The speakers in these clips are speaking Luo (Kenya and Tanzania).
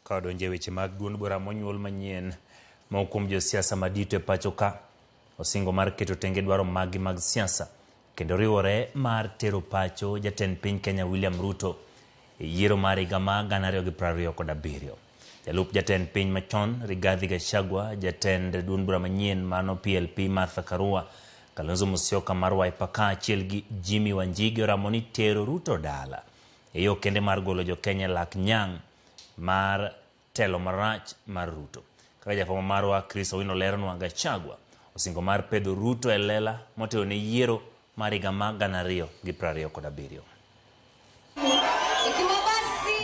Ka wadonjo e weche mag duond bura monyuol manyien, moko kuom josiasa madito e pacho ka osingo mar keto tenge dwaro maggi mag siasa kendo riwore mar tero pacho jatend piny Kenya William Ruto e yiero mar higa ma 2027. Jalup jatend piny machon Rigathi Gachagua, jatend duond bura manyien mano PLP Martha Karua, Kalonzo Musyoka mar Wiper kaachiel gi Jimmy Wanjigi oramo ni tero Ruto dala e yo kende mar golo jo Kenya e lak nyang' mar telo marach mar Ruto. Kaka jafwambo marwa Chris Owino leronwa, Gachagua osingo mar pedho Ruto e lela motelo ne yiero mar higa ma 2027.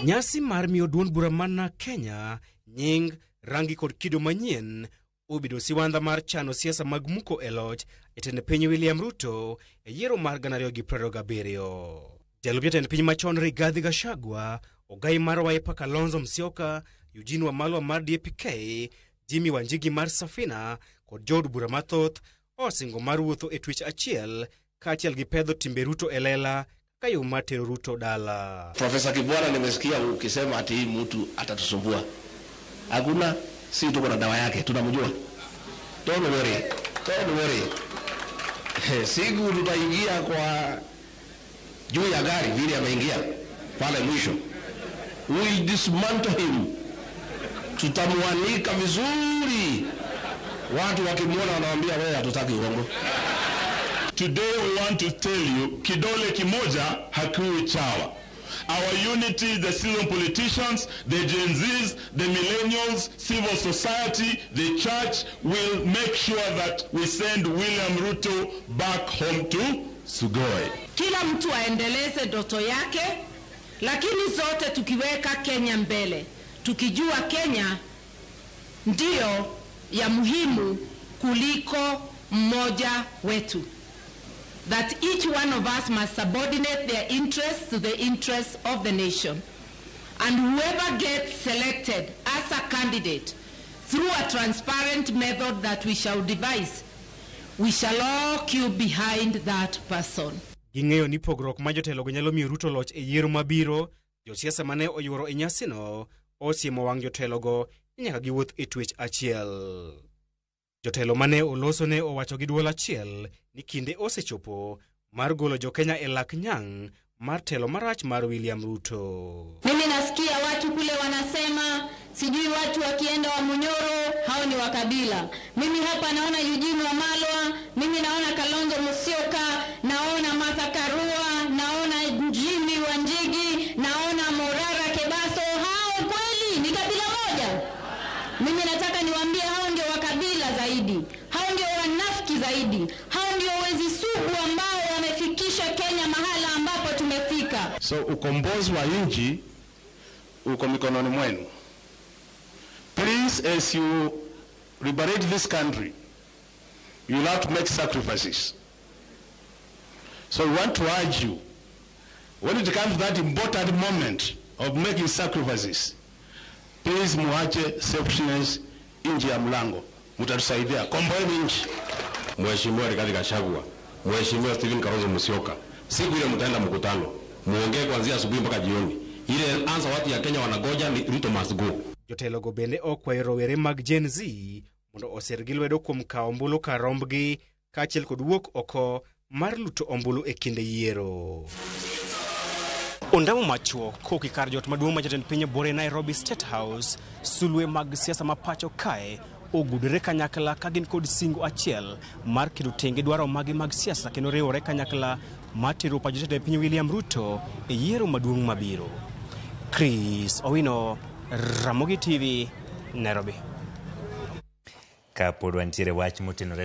Nyasi mar miyo duond bura mana Kenya nying, rangi kod kido manyien obedo siwandha mar chano siasa mag muko e loch jatend piny William Ruto e yiero mar 2027. Jalup jatend piny machon Rigathi Gachagua, ogai mar Wiper Kalonzo Musyoka, Eugene Wamalwa mar DAP-K, Jimmy Wanjigi mar Safina kod jood bura mathoth osingo mar wuotho e twech achiel kaachiel gi pedho timbe Ruto e lela kaka yo mar tero Ruto dala. Profesa Kibwana, nimesikia ukisema ati hii mtu atatusumbua. Hakuna, si tuko na dawa yake, tunamjua. Don't worry, don't worry. Siku tutaingia kwa juu ya gari vile ameingia pale mwisho, we'll dismantle him, tutamwanika vizuri. Watu wakimwona wanawambia wewe, hatutaki uongo. Today we want to tell you, kidole kimoja hakiui chawa. Our unity, the citizen politicians, the Gen Zs, the millennials, civil society, the church will make sure that we send William Ruto back home to Sugoi. Kila mtu aendeleze ndoto yake, lakini zote tukiweka Kenya mbele, tukijua Kenya ndiyo ya muhimu kuliko mmoja wetu. That each one of us must subordinate their interests to the interests of the nation. And whoever gets selected as a candidate through a transparent method that we shall devise, we shall all queue behind that person. Ging'eyo ni pogruok ma jotelogo nyalo miyo Ruto loch e yiero mabiro. Josiasa mane oyuoro e nyasino osiemo wang' jotelogo ni nyaka giwuoth e twech achiel. Jotelo mane oloso ne owacho gi duol achiel ni kinde osechopo mar golo jo-Kenya e lak nyang' mar telo marach mar William Ruto. Mimi nasikia watu kule wanasema sijui watu wakienda wa Munyoro hao ni wa kabila. Mimi hapa naona Eugene Wamalwa, mimi naona Kalonzo Musyoka, naona Martha Karua, naona Jimmy Wanjigi, naona Morara Kebaso. Hao kweli ni kabila moja? Mimi nataka niwaambie hao ndio wa kabila zaidi, hao ndio wanafiki zaidi, hao ndio wezi sugu ambao wamefikisha Kenya mahala ambapo tumefika. So ukombozi wa nchi uko mikononi mwenu. Please, as you liberate this country, you will have to make sacrifices. So we want to urge you, when it comes to that important moment of making sacrifices, please muache selfishness nje ya mlango. Mtatusaidia, komboeni nchi. Mheshimiwa Rigathi Gachagua, Mheshimiwa Stephen Kalonzo Musyoka, siku ile mtaenda mkutano, muongee kuanzia asubuhi mpaka jioni. Ile answer watu ya Kenya wanagoja ni Ruto must go. Jotelogo bende okwayo rowere mag Gen Z mondo oser gi lwedo kuom kawo ombulu kar rombgi kaachiel kod wuok oko mar luto ombulu e kinde yiero. Ondamo machuok koki kar jot maduong' ma jatend piny obore Nairobi State House, sulwe mag siasa ma pacho kae ogudore kanyakla ka gin kod singo achiel mar keto tenge dwaro magi mag siasa kendo riwore kanyakla mar tero pacho jatend piny William Ruto e yiero maduong' mabiro. Chris Owino, Ramogi TV, Nairobi. Kapod wantiere wach motenore